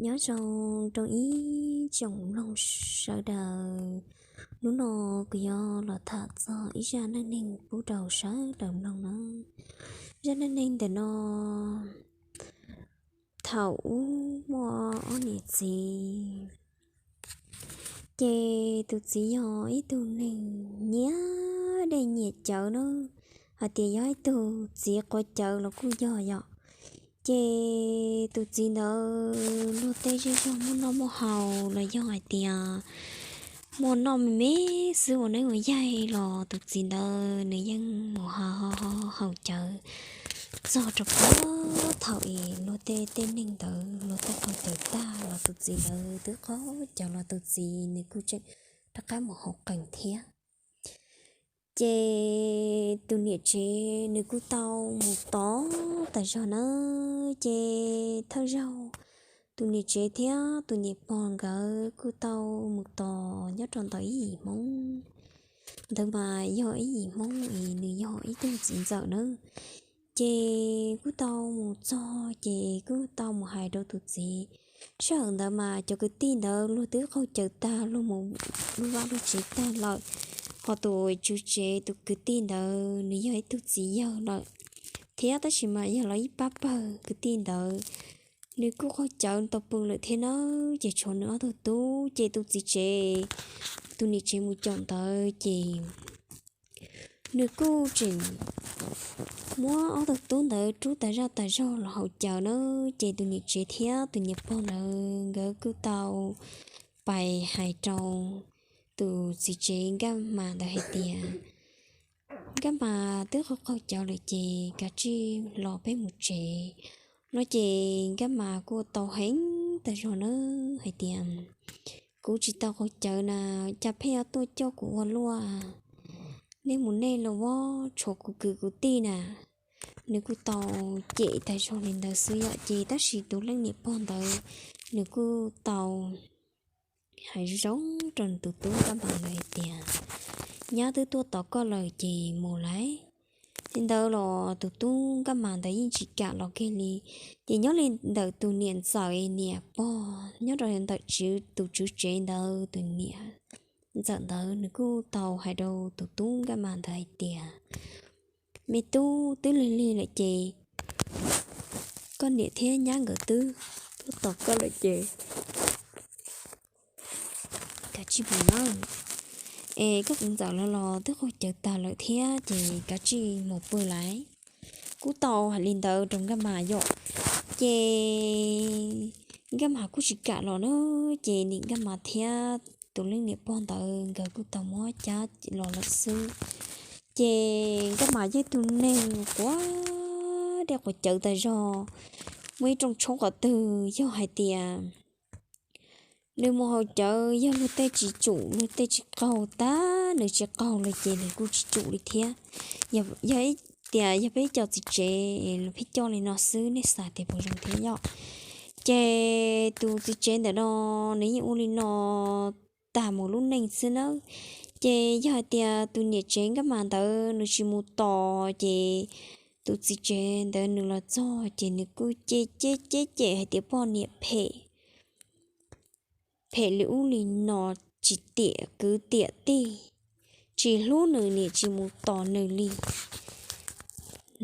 Nyob zoo rau ib tsoom mloog sawv daws. Hnub no kuv yuav los tham txog ib zaj neej neeg pub rau sawv daws mloog na. Zaj neej neeg ntawm no, thaum ub muaj ob niam txiv, ces tus txiv yog ib tug neeg nyiam dej nyiam cawv na, hais tias yog ib tug txiv quav cawv los kuj yog yom. Ces tus txiv ntawd luag tej zej zog muaj noj muaj haus los yog hais tias muaj noj me me xwb ua neeb ua yaig los tus txiv ntawd nws yeej mus haus cawv txog rau puag thaum es luag tej tej neeg ntawd luag tej qaug cawv tag los tus txiv ntawd twb qaug cawv los tus txiv nws kuj tseem rov qab mus haus qees thiab. Ces tus niam tsev nws kuj tau mus tos tas zog nawb. Ces thawj zaug tus niam tsev thiab tus niam pog nkawd kuj tau mus tos nyob rau ntawm ib yim Hmoob. Ntawd mas yog ib yim Hmoob es nws yog ib tug txiv ntxawm nawb. Ces kuj tau mus txog ces kuj tau mus hais rau tus txiv. Sij hawm ntawd mas cov kwv tij ntawd luag twb qaug cawv tag luag mus lub vaj lub tsev tag lawm, ho tus tswv tsev tus kwv tij ntawd nws yog ib tug txiv yawg lawm thiab, tab sis mas yog los ib pab pawg kwv tij ntawd, nws kuj qaug cawv tau pw lawm thiab nawb. Ces tshuav nws ob tug tub, ces tus txiv tsev, tus niam tsev mus caum ntawd ces nws kuj tseem muab ob tug tub ntawd rub tas zaj tas zog los haus cawv nawb. Ces tus niam tsev thiab tus niam pog ntawd nkawd kuj tau pais hais rau tus txiv tsev Nkaj Mas ntawd hais tias, Nkaj Mas, twb qaug qaug cawv lawm ces kav tsij los peb mus tsev no. Ces Nkaj Mas kuj tau heev tas zog nawb hais tias, Kuv tsis tau qaug cawv na, cas pheej yuav tuaj coj kuv ua luaj? Nej mus nej los, tshuav kuv kwv kuv tij na. Nws kuj tau cem tas zog li ntawd xwb yom. Ces tab sis tus leej niam pog ntawd nws kuj tau hais zoo rau nws tus tub Nkaj Mas ntawd hais tias, Nyab twb tuaj tos koj lawm ces mus lauj. Li ntawd los tus tub Nkaj Mas ntawd yeej tsis kam los kiag li. Ces nyob li ntawm tus niam ntxawm niam pog nyob rau ntawm tus tswv tsev ntawd, tus niam ntxawm ntawd nws kuj tau hais rau tus tub Nkaj Mas ntawd hais tias, Me tub, twb lig lig lawm ces koj niam thiab nyab nkawd twb tuaj tos koj lawm ces kav tsij mus nawb. Es koj tus ntxawm los los twb qaug cawv tag lawm thiab ces kav tsij mus pw lauj. Kuj tau hais li ntawd rau Nkaj Mas yom. Ces Nkaj Mas kuj tsis kam los na, ces niam Nkaj Mas thiab tus leej niam pog ntawd nkawd kuj tau muab cab los lawm xwb. Ces Nkaj Mas yog tus neeg quav dej quav cawv tas zog, muaj ib rooj tshoob qhov twg yog hais tias nws mus haus cawv, yog luag tej tsis tsum, luag tej tsis qaug tag, nws tsis qaug los ces nws kuj tsis tsum li thiab. Yog tias yog peb cov txiv tsev los pheej coj li no xwb, nej xav tias puas zoo thiab yom? Ces tus txiv tsev ntawm no nws yeej ua li no tag mus lub neej xwb nawb. Ces yog hais tias tus niam tsev Nkaj Mas ntawd nws tsis mus tos ces tus txiv tsev ntawd nws los txog ces nws kuj cem cem cem hais tias poj niam phem, phem li ub li no, tsis tiam kwv tiam tij, tsis hlub nws, niam tsis mus tos nws li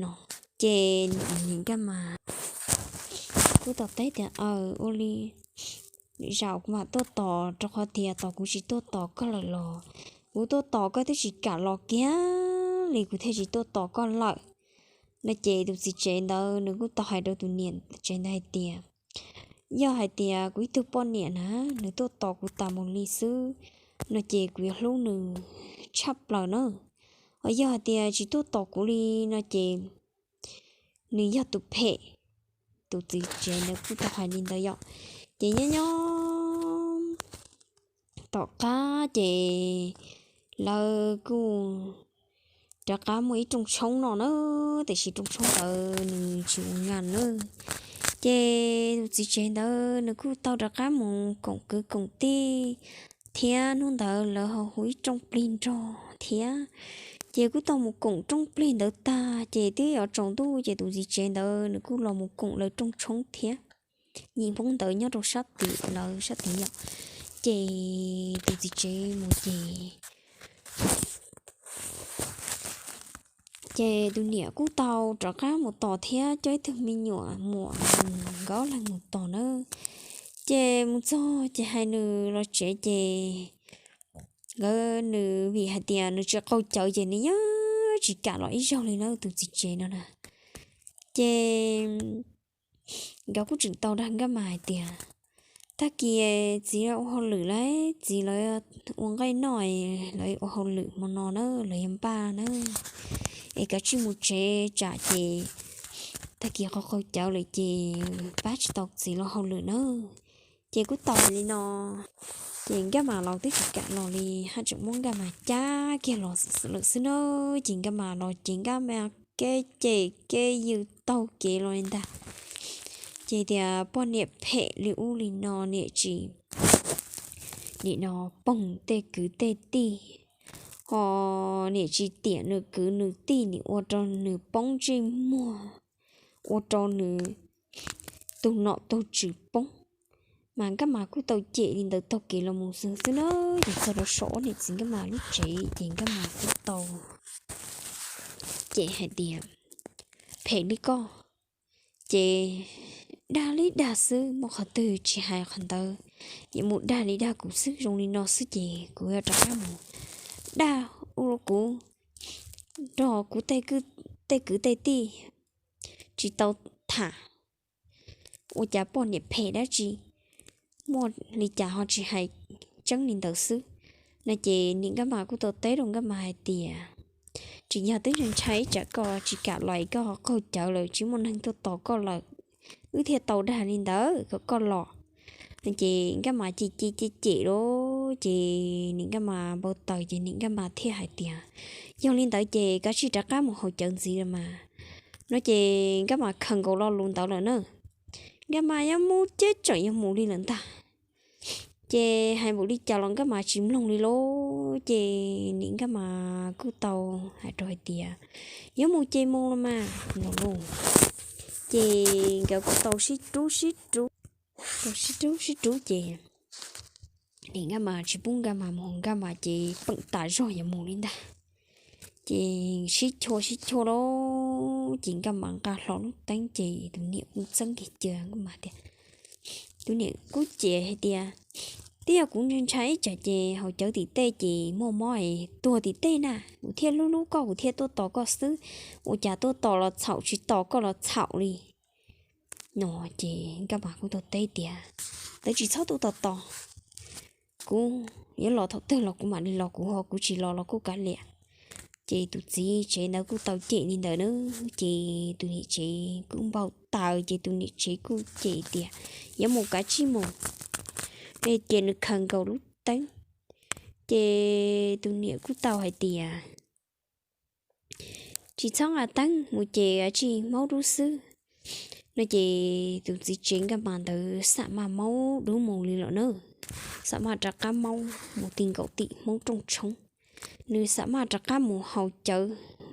no. Ces niam Nkaj Mas kuj tau teb tias, Aw, ua li zaum kuv mam tuaj tos, rau qhov tias tos kuv tsis tuaj tos koj lawm los kuv tuaj tos koj twb tsis kam los kiag li, kuv thiaj tsis tuaj tos koj lawm no. Ces tus txiv tsev ntawd nws kuj tau hais rau tus niam tsev ntawd hais tias, Yog hais tias kuv ib tug poj niam na, nws tuaj tos kuv tas mus li xwb no ces kuv yuav hlub nws tshaj plaws na. Ho yog hais tias tsis tuaj tos kuv li no ces nws yog tus phem. Tus txiv tsev ntawd kuj tau hais li ntawd yom. Ces nyob nyob tom qab ces lawv kuj rov qab muaj ib rooj tshoob no na, tiam sis rooj tshoob ntawd nws tsis ua nas na. Ces tus txiv tsev ntawd nws kuj tau rov qab mus koom kwv koom tij thiab. Hnub ntawd lawv ho hu ib rooj plig nrog thiab. Ces kuj tau mus koom rooj plig ntawd tag ces twb yuav tsaus ntuj ces tus txiv tsev ntawd nws kuj los mus koom lawv rooj tshoob thiab. yim Hmoob ntawd nyob rau sab tim lawv sab tid yom. Ces tus txiv tsev mus ces ces tus niam kuj tau rov qab mus tos thiab coj ib tug me nyuam muam nkawd ob leeg mus tos nawb. Ces mus txog ces hais nws los tsev ces nkawd nws vim hais tias nws tsis qaug cawv ces nws yeej tsis kam los ib zaug li na tus txiv tsev no na. Ces nkawd kuj tseem tau dag Nkaj Mas hais tias, tag kis txiv ua hauj lwm lawm, txiv lawv ua nqaij noj, lawv ua hauj lwm hmo no na, lawv yuav npaj na, es kav tsij mus tsev tsam ces tag kis qaug qaug cawv lawm ces pab tsis tau txiv los hauj lwm na. Ces kuj tau li no, ces Nkaj Mas los twb tsis kam los li, haj tseem muab Nkaj Mas cab kiag los lawm xwb na. Ces Nkaj Mas los ces Nkaj Mas kev cem kev yws taug kev los li ntag. Ces tias poj niam phem li ub li no, niam tsis, nim no poog tej kwv tej tij, ho niam tsis tiam nws kwv nws tij, nim ua rau nws poob ntsej muag, ua rau nws tus nom tus tswv poob. Mas Nkaj Mas kuj tau cem li ntawd taug kev los mus xwb xwb na. Ces txog rau saum ob niam txiv Nkaj Mas lub tsev ces Nkaj Mas kuj tau cem hais tias, phem li koj ces dag li dag xwb, muaj qhov twg tsis hais qhov ntawd, yuav mus dag li dag kuv xwb, zoo li no xwb ces kuv yuav rov qab mus dag ua kuv, nrog kuv tej kwv tej tij tsis tau tham, ua cas poj niam phem dab tsi, muaj li cas ho tsis hais tseeb li ntawd xwb. No ces niam Nkaj Mas kuj tau teb rau Nkaj Mas hais tias, tsis yog twb ntshai ib tsam koj tsis kam los es koj ho qaug cawv lawm tsis muaj neeg tuaj tos koj lawm, wb thiaj tau dag li ntawd kom koj los. No ces Nkaj Mas cem cem cem cem lawm ces niam Nkaj Mas npau taws ces niam Nkaj Mas thiaj hais tias, yog li ntawd ces kav tsij rov qab mus haus cawv ntxiv los mas. No ces Nkaj Mas khaws nkaus lo lus ntawd lawm na, Nkaj Mas yuav mus ces tseem yuav mus li lawm ntag. Ces hais npaum li cas los Nkaj Mas tsis mloog li lawm ces niam Nkaj Mas kuj tau hais rau hais tias, yuav mus ces mus los mas no lauj. Ces nkawd kuj tau sib rub sib rub, tau sib rub sib rub ces niam Nkaj Mas tsis pub Nkaj Mas mus, Nkaj Mas ces peem tas zog yuav mus li ntag. Ces sib chua sib chua lawm ces Nkaj Mas nqa hlo lub teeb ces tus niam kuj txeeb kiag cia Nkaj Mas tias, tus niam kuj cem hais tias, twb yog kuv ntshai ntshai ib tsam ces haus cawv tim tej ces muaj mob es tuag tim tej na, kuv thiaj hlub hlub koj kuv thiaj tuaj tos koj xwb, ua cas tuaj tos los txhaum tsis tos koj los txhaum li. No ces Nkaj Mas kuj tau teb tias, tawv tsis txhob tuaj tos tos, kuv yuav los thaum twg los kuv mam li los, kuv ho kuv tsis los los kuj kav liam. Ces tus txiv tsev ntawd kuj tau cem li ntawd na, ces tus niam tsev kuj npau taws ces tus niam tsev kuj cem tias, yuav mus kav tsij mus, ces nws khaws nkaus lub teeb. Ces tus niam kuj tau hais tias, tsis txhob nqa teeb mus ces kav tsij maub dub xwb. No ces tus txiv tsev Nkaj Mas ntawd xam maj maub dub mus li lawm na, xam maj rov qab maub mus ti nkaus tim Hmoob rooj tshoob. Nws xam maj rov qab mus haus cawv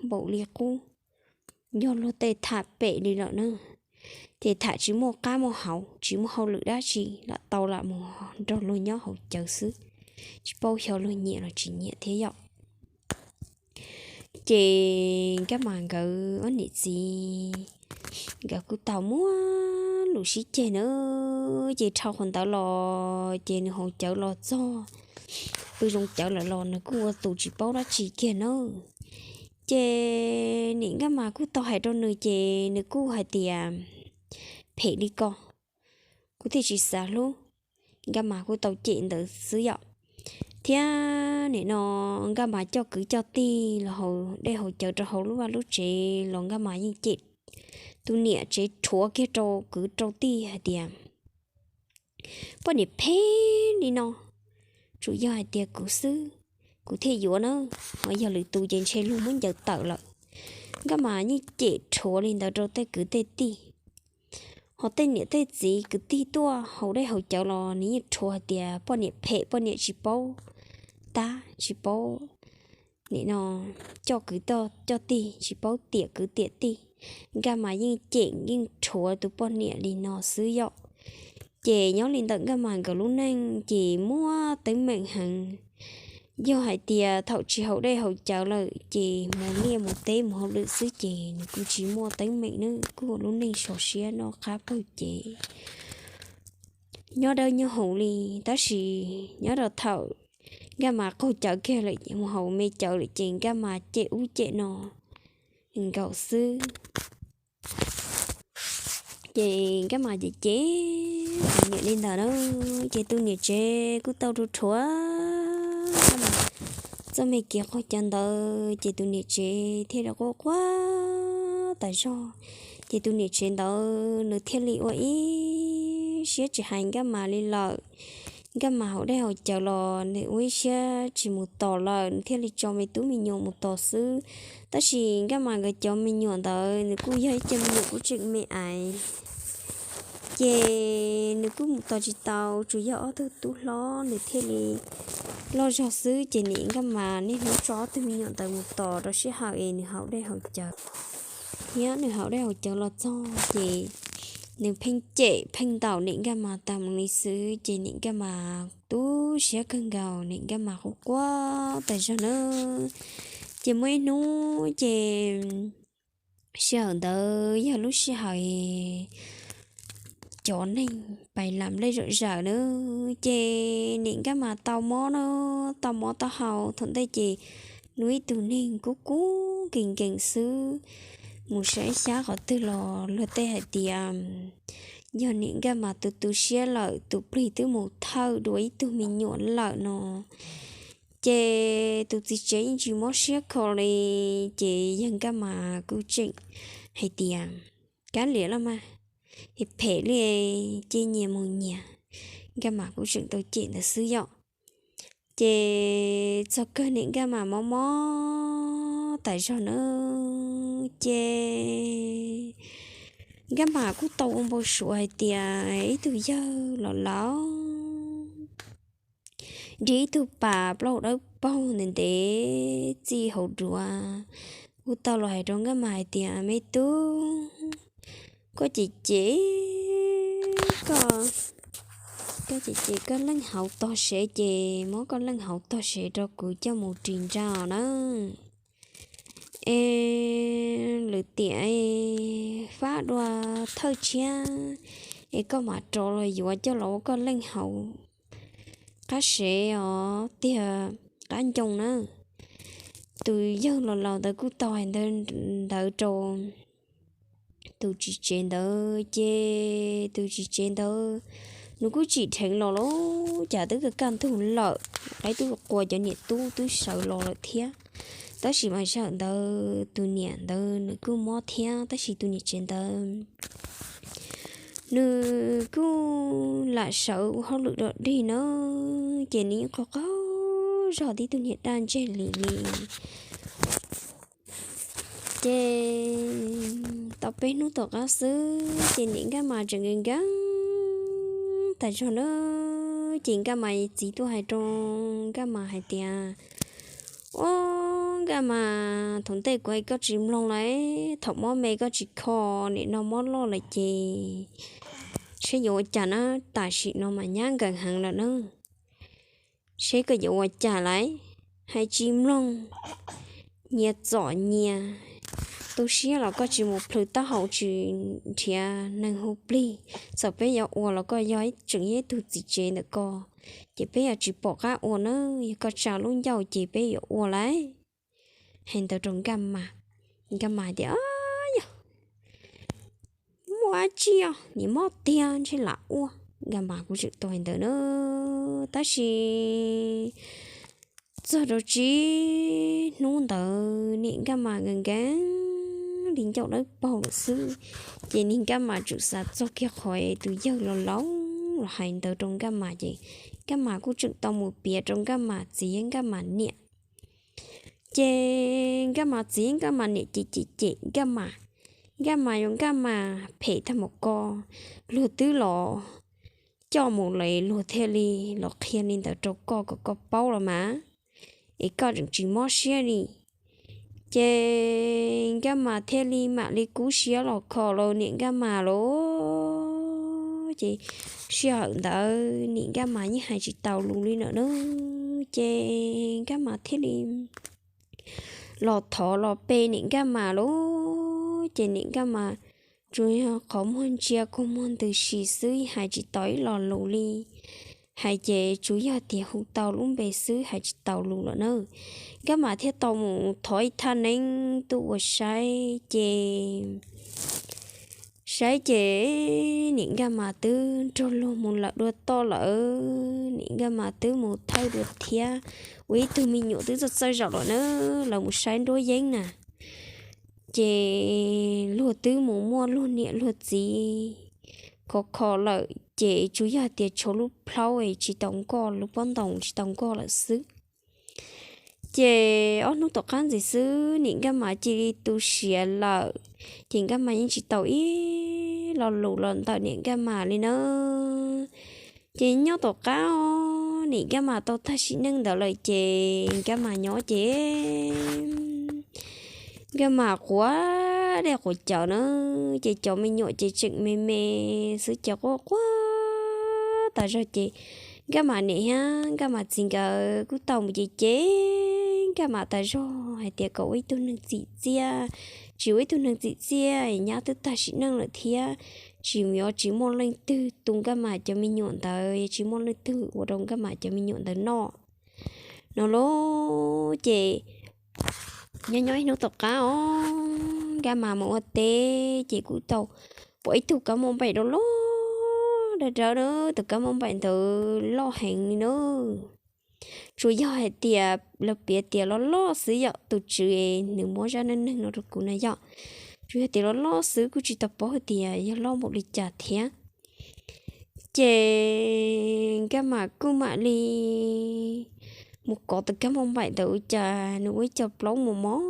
npaum li qub, yog luag tej tham pem li lawm na. Ces tham tsis muaj qab muaj hauv, tsis muaj hauj lwm dab tsi, lam tau lam mus nrog luag nyob haus cawv xwb, tsis paub xyov luag nyiam los tsis nyiam thiab yom. Ces Nkaj Mas nkawd ob niam txiv nkawd kuj tau muab lus sib ceg na. Ces dhau qhov ntawd los ces nws haus cawv los txog, pw zoo cawv lawm los nws kuj ua tus tsis paub dab tsi kiag na. Ces niam Nkaj Mas kuj tau hais rau nws ces nws kuj hais tias, phem li ko, kuv thiaj tsis xav hlub. Nkaj Mas kuj tau cem ntawd xwb yom. Thiab nim no Nkaj Mas coj kwv coj tij los haus dej haus cawv rau hauv lub vaj lub tsev los Nkaj Mas yeej cem tus niam tsev rhuav kiag rau kwv rau tij hais tias, poj niam phem li no, tsuas yog hais tias kuv xwb, kuv thiaj yuav na, ho yog lwm tus ces ntshe luag muab ncaws tawm lawm. Nkaj Mas yeej cem rhuav li ntawd rau tej kwv tej tij. Ho tej niam tej txiv kwv tij tuaj haus dej haus cawv los nws yeej rhuav hais tias poj niam phem, poj niam tsis paub tab tsis paub, nim no coj kwv coj tij tsis paub tiam kwv tiam tij. Nkaj Mas yeej cem yeej rhuav tus poj niam li no xwb yom. Ces nyob li ntawm Nkaj Mas nkawd lub neej ces muaj teeb meem heev. Yog hais tias thaum tsis haus dej haus cawv lawm ces mus liaj mus teb mus hauj lwm xwb ces nws kuj tsis muaj teeb meem ne, kuj ua lub neej sov siab noj qab pawg cev, nyob dawb nyob huv li. Tab sis nyob rau thaum Nkaj Mas qaug cawv kiag lawm ces mus haus me cawv lawm ces Nkaj Mas cem ub cem no nkaus xwb. Ces Nkaj Mas cem cem tus niam li ntawd na, ces tus niam tsev kuj tau rhuav rhuav Nkaj Mas txoj me kev qaug cawv ntawd ces tus niam tsev thiaj li quaj quaj tas zog. Ces tus niam tsev ntawd nws thiaj li ua ib siab tsis hais Nkaj Mas li lawm. Nkaj Mas haus dej haus cawv los nws ua ib siab tsis mus tos lawm, nws thiaj li tso me tub me nyuam mus tos xwb. Tab sis Nkaj Mas nkawd cov me nyuam ntawd nws kuj yog ib co me nyuam kuj tseem me aiv, ces nws kuj mus tos tsis tau, tsuas yog ob tug tub hlob nws thiaj li loj zog xwb. Ces niam Nkaj Mas niaj hnub tso ob tug me nyuam ntawd mus tos rau sij hawm es nws haus dej haus cawv. Thiab nws haus dej haus cawv los txog ces nws pheej cem pheej ntaus niam Nkaj Mas tas mus li xwb, ces niam Nkaj Mas tu siab kawg nkaus, niam Nkaj Mas quaj quaj tas zog na. Ces muaj ib hnub ces sij hawm ntawd yog lub sij hawm cov neeg pais lam lej zom zaws na, ces niam Nkaj Mas tau mob na, tau mob taub hau thaum ntej ces nws ib tug neeg kub kub nkees nkees xwb. Mus saib xyab qhov twg los luag tej hais tias yog niam Nkaj Mas tus tu siab lawm, tus plig twb mus thawj dua ib tug me nyuam lawm no. Ces tus txiv tsev yeej tsis mob siab kho li, ces yawg Nkaj Mas kuj tseem hais tias, kab liam los mas, phem li, cia nyias mus nyias. Nkaj Mas kuj tseem tau cem ntawd xwb yom. Ces txog kawg niam Nkaj Mas mob mob tas zog na, ces Nkaj Mas kuj tau ua npau suav hais tias ib tug yawg los laus nrig ib tug pas plaub dawb paug ntev ntev txij hauv duav, kuj tau los hais rau Nkaj Mas hais tias, me tub, koj cem cem koj, koj cem cem koj leej hauv tog sev ces muab koj leej hauv tog sev rau kuv coj mus ris nra nawb. Es lwm tiam fab dua thawj tshiab es koj mam rov los yuav coj los ua koj leej hauv qab sev os tiag, qab ncoo na. Tus yawg los laus ntawd kuj tau hais ntawd rau tus txiv tsev ntawd, ces tus txiv tsev ntawd nws kuj tsim dheev los lawm, cas twb kaj ntug lawm, qaib twb qua cov niam tub twb sawv los lawm thiab. Tab sis mas sij hawm ntawd tus niam ntawd nws kuj mob thiab, tab sis tus niam tsev ntawd nws kuj lam sawv ua hauj lwm dog dig na, ces nws yeej qaug qaug zog tib tug niag daj ntseg li li. Ces tau peb hnub tom qab xwb ces niam Nkaj Mas tseem nkees nkees tas zog na. Ces Nkaj Mas txiv tuaj hais rau Nkaj Mas hais tias, ua, Nkaj Mas, thaum ntej kuv hais koj tsis mloog lawm, thaum mob me koj tsis kho, nim no mob loj lawm ces seb yuav ua cas na, tam sim no mas nyab nkees heev lawm na. Seb koj yuav ua cas lawm, hais tsis mloog, nyias txom nyias, tu siab los koj tsis mus plhws taub hau tsis nrhiav neeg hu plig. Txawm peb yuav ua los koj yog tseem yog ib tug txiv tsev ntawm ko, ces peb yuav tsis pom qab ua na, yog koj tsa lub ncauj ces peb yuav ua lawm. Hais ntawd rau Nkaj Mas, Nkaj Mas tias, yog muaj dab tsi os, nim mob tiag ntshe lam ua. Nkaj Mas kuj tseem tau hais ntawd na, tab sis txog rau tsib hnub ntawd niam Nkaj Mas nkees nkees li ncauj dawb paug lawm xwb. Ces niam Nkaj Mas tseem xav txog kiag qhov tus yawg los laus los hais ntawd rau Nkaj Mas, ces Nkaj Mas kuj tseem tau mus piav rau Nkaj Mas txiv Nkaj Mas niam. Ces Nkaj Mas txiv Nkaj Mas niam ces cem cem Nkaj Mas, Nkaj Mas yuav Nkaj Mas phem tag mus ko, luag twb los coj mus lawm luag thiaj li los qhia li ntawd rau koj kom koj paub los mas, es koj tseem tsis mob siab li. Ces Nkaj Mas thiaj li mam li kub siab los kho los niam Nkaj Mas lauj. Ces sij hawm ntawd niam Nkaj Mas yeej hais tsis taus lus li lawm na. Ces Nkaj Mas thiaj li los thov los pe niam Nkaj Mas lauj. Ces niam Nkaj Mas tsuas yog qhov muag ntsia kua muag ntws si xwb, hais tsis tau ib lo lus li. Hais ces tsuas yog tias hu tau lub npe xwb, hais tsis taus lus lawm na. Nkaj Mas thiaj tau mus thov ib thaj neeb tuaj ua saib ces saib ces niam Nkaj Mas twb nrog luag mus lawm dua toj lawm, niam Nkaj Mas twb mus thawj dua thiab, ua ib tug me nyuam twb txawj txawj zaum lawm na, lawv mus saib nruab yeeb na. Ces luag twb mus muaj luag niam luag txiv khov kho lawm ces tsuas yog tias tshuav lub plhaub es tsis tau nkoj, lub pob ntoos tsis tau nkoj lawm xwb. Ces ob hnub tom qab ntxiv xwb niam Nkaj Mas cia li tu siav lawm, ces Nkaj Mas yeej tsis tau ib lo lus los ntawm niam Nkaj Mas li na. Ces nyob tom qab niam Nkaj Mas tau tag sim neej ntawd lawm ces Nkaj Mas nyob ces Nkaj Mas quav dej quav cawv na, ces cov me nyuam ces tseem me me xwb ces quaj quaj tas zog ces Nkaj Mas niam thiab Nkaj Mas txiv nkawd kuj tau mus ces cem Nkaj Mas tas zog hais tias kom ua ib tug neeg txim txiaj, tsis ua ib tug neeg txim txiaj, nyab twb tag sim neej lawm thiab, tsis yuav tsis muaj leej twg tu Nkaj Mas cov me nyuam ntawd, tsis muaj leej twg ua rau Nkaj Mas cov me nyuam ntawd noj no lauj. Ces nyob nyob ib hnub tom qab os, Nkaj Mas mus ua teb ces kuj tau pom ib tug kab npauj npaim dawb loj dawb dawb na, tus kab npauj npaim ntawd loj heev li na. Tsuas yog hais tias lawv piav tias loj loj xwb yom, tus tswv nws muab zaj neej neeg no rau kuv na yom. Tsuas yog tias loj loj xwb kuj tsis tau paub hais tias yog loj npaum li cas thiab. Ces Nkaj Mas kuj mam li mus kov tus kab npauj npaim ntawd ua cas nws ua ib co plaub mos mos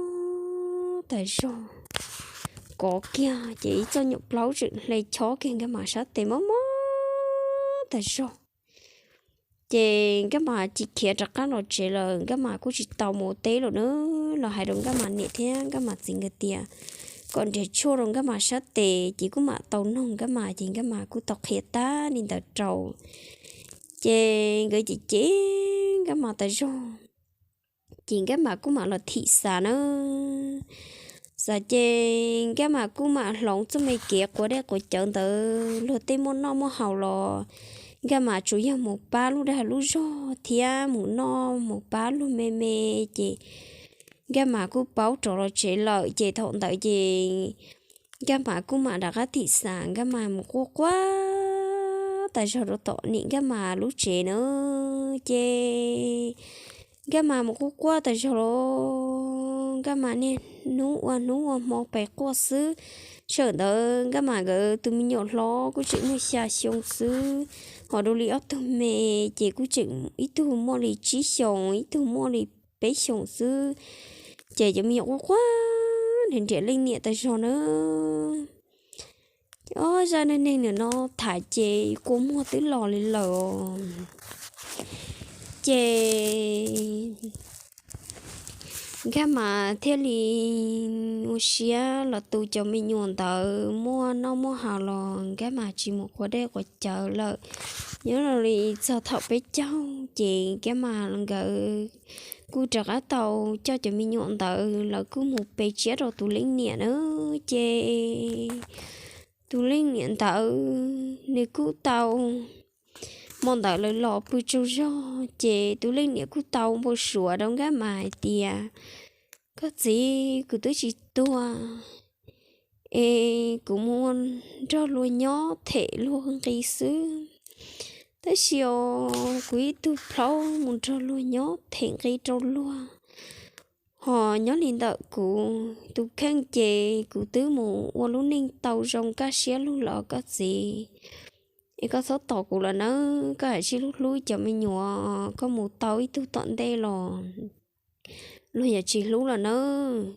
tas zog. Kov kiag ces ib txoj nyuam plaub tseem hle chob kiag Nkaj Mas sab tes mos mos tas zog. Ces Nkaj Mas cia li khiav rov qab los tsev lawm, Nkaj Mas kuj tsis tau mus ua teb lawm na. Los hais rau Nkaj Mas niam thiab Nkaj Mas txiv nkawd tias kom nrhiav tshuaj rau Nkaj Mas sab tes ces kuj mam tau noog Nkaj Mas ces Nkaj Mas kuj tau qhia tag li ntawd rau. Ces nkawd cem cem Nkaj Mas tas zog, ces Nkaj Mas kuj mam los thim Xav na. Xav ces Nkaj Mas kuj mam hloov txoj me kev quav dej quav cawv ntawd, luag tej muaj noj muaj haus los Nkaj Mas tsuas yog mus pab lub dag lub zog thiab mus noj mus pab luag me me. Ces Nkaj Mas kuj paub rov los tsev lawm ces thaum ntawd ces Nkaj Mas kuj mam rov qab thim Xav, Nkaj Mas mus quaj quaj tas zog rau tom niam Nkaj Mas lub tsev na. Ces Nkaj Mas mus quaj quaj tas zog los Nkaj Mas niaj hnub ua hnub ua hmo pes quaj xwb. Sij hawm ntawd Nkaj Mas nkawd tus me nyuam hlob kuj tseem muaj xya xyoo xwb, ho dua li ob tug me ces kuj tseem ib tug muaj li tsib xyoos ib tug muaj li peb xyoos xwb. Ces cov me nyuam quaj quaj nrhiav nrhiav leej niam tas zog na. Ob zaj neej neeg ntawm no tham ces kua muag twb los li lawm. Ces Nkaj Mas thiaj li ua siab los tu cov me nyuam ntawd muaj noj muaj haus los Nkaj Mas tsis mus quav dej quav cawv lawm. Nyob li txog thaum peb caug ces Nkaj Mas nkawd kuj rov qab tau coj cov me nyuam ntawd lawv kuj mus pe tsiab rau tus leej niam na. Ces tus leej niam ntawd nws kuj tau, hmo ntawd lawv los pw tsaug zog ces tus leej niam kuj tau npau suav rau Nkaj Mas hais tias, koj txiv, kuv twb tsis tuag es kuv mus nrog luag nyob them luag nqi xwb. Tab sis os kuv ib tug plaub mus nrog luag nyob them nqi rau luag, ho nyob li ntawm kuv tus kheej ces kuv twb mus ua lub neej tau zoo kaj siab lug lawm koj txiv. Es koj txhob tos kuv lawm nawb, koj hais sib hlub hlub cov me nyuam, koj mus tau ib tug tom ntej los luag yuav tsis hlub lawm nawb.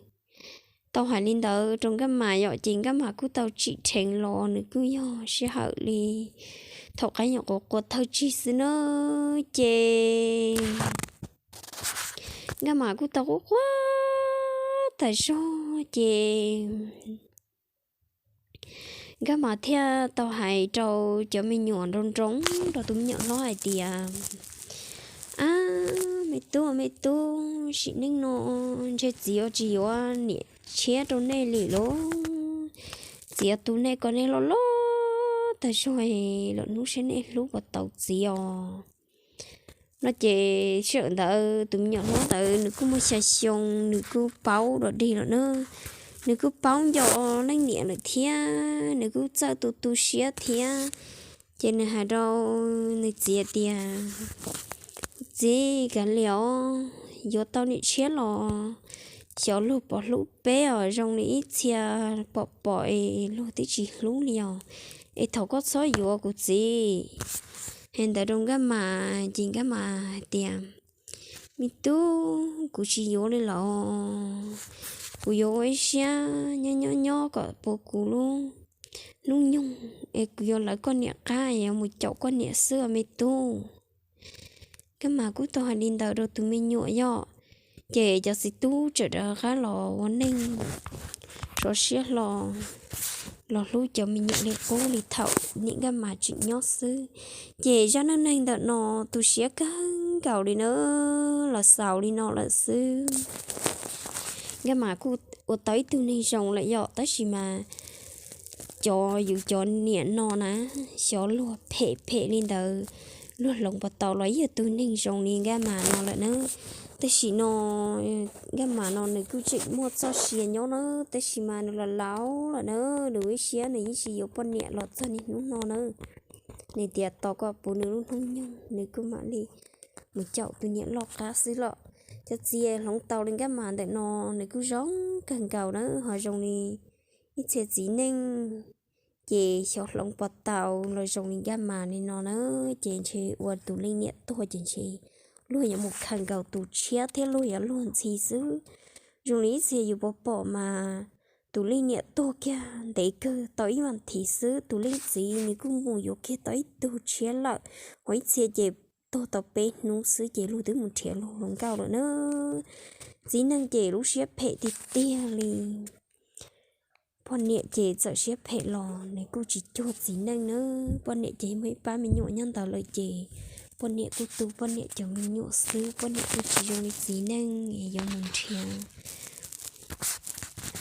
Tau hais li ntawd rau Nkaj Mas yom, ces Nkaj Mas kuj tau tsim dheev los nws kuj yog sij hawm li thaum qab nyuam qhuav qua thawj tsig xwb na. Ces Nkaj Mas kuj tau quaj quaj tas zog ces Nkaj Mas thiaj tau hais rau cov me nyuam nroo nroo rau tus me nyuam hlob hais tias, Ab, me tub, me tub, sim neej no ntshe txiv yuav tsis yuav niam tshiab rau nej li lauj. Txiv yuav tu nej kom nej loj loj tag zog lawm hnub saib nej hlub puas tau txiv os. No ces sij hawm ntawd tus me nyuam hlob ntawd nws kuj muaj xya xyoo, nws kuj paub dog dig lawm na. Nws kuj paub nco leej niam lawm thiab nws kuj txawj tu tu siab thiab. Ces nws hais rau nws txiv tias, Txiv, kav liam os, yuav tau niam tshiab los xyov luag puas hlub peb os, zoo li ib txhia pom pom es luag twb tsis hlub li os, es thov koj txhob yuav kuv txiv. Hais ntawd rau Nkaj Mas ces Nkaj Mas hais tias, Me tub, kuv tsis yuav li los, kuv yuav ua ib siab nyob nyob nyob kom puas kuv lub hnub nyoog es kuv yuav lawv koj niam qab es yuav mus caum koj niam xwb os me tub. Nkaj Mas kuj tau hais li ntawd rau tus me nyuam yom, ces cov txiv tub tseem rov qab los ua neej sov siab hlo, los hlub cov me nyuam li qub li thaum niam Nkaj Mas tseem nyob xwb. Ces zaj neej neeg ntawm no tu siab kawg nkaus li na, los xaus li no lawm xwb. Nkaj Mas kuj ua tau ib tug neeg zoo lawm yom, tab sis mas cov yus cov niam no na, xyov luag phem phem li ntawd, luag hloov puas tau los yog tus neeg zoo li Nkaj Mas no lawm na. Tam sim no Nkaj Mas no nws kuj tseem muaj txoj sia nyob na, tab sis mas nws los laus lawm na, nws ua ib siab nws yeej tsis yuav poj niam los txog niaj hnub no na. Nws tias tos kom puv nws lub hnub nyoog nws kuj mam li mus caum tus niam loj qab xwb los. Cov txiv hloov tau li Nkaj Mas ntawm no nws kuj zoo kawg nkaus na, ho zoo li ib txhia txiv neej ces xyov hloov puas tau los zoo li Nkaj Mas li no na, ces ntshe ua tus leej niam tuag ces ntshe luag yuav mus khaws nkaus tus tshiab thiab luag yuav luag ntxhi xwb. Zoo li ib txhia yus pom pom mas tus leej niam tuag kiag ntev kawg tau ib vas thiv xwb, tus leej txiv nws kuj mus yuav kiag tau ib tug tshiab lawm, ho ib txhia ces tuag tau peb hnub xwb ces luag twb mus nrhiav luag hluas nkauj lawm na. Txiv neej ces lub siab phem tiag tiag li. Poj niam ces txawm siab phem los nws kuj tsis cuag txiv neej na. Poj niam ces muaj ib pab me nyuam nyob ntawd lawm ces poj niam kuj tu poj niam cov me nyuam xwb, poj niam kuj tsis zoo li txiv neej yuav mus nrhiav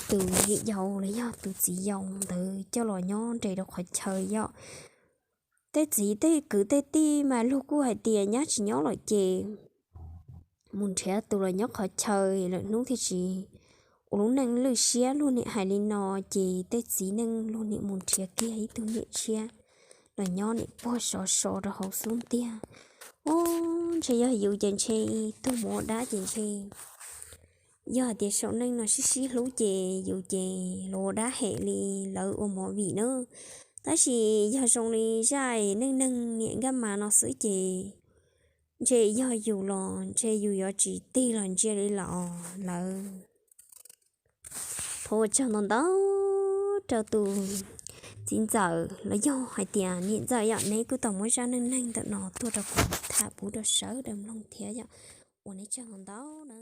tus niam yau los yog tus txiv yau ntawd coj los nyob nres rau qhov chaw yom. Tej txiv tej kwv tej tij mas luag kuj hais tias nyab tsis nyob lawm ces mus nrhiav tus los nyob qhov chaw lawm hnub thiaj tsis ua lub neej lwj siab, luag niam hais li no ces tej txiv neej luag niam mus nrhiav kiag ib tug niam tshiab los nyob niam puag sov so rau hauv xub ntiag. Ub, ntshe yog yus ces ntshe tug mus ua dab ces ntshe yog hais tias saum neej no sib sib hlub ces yus ces los ua dab hem li lawv ua movie na. Tab sis yog zoo li zaj neej neeg niam Nkaj Mas no xwb ces ntshe yog yus los ntshe yus yuav tsis tig los ntsia li los lawm. Thov ua tsaug ntau ntau rau tus txiv ntxawm los yog hais tias niam ntxawm yom, neb kuj tau muab zaj neej neeg ntawm no tuaj rau kuv tham pub rau sawv daws mloog thiab yom. Ua nej tsaug ntau ntau na.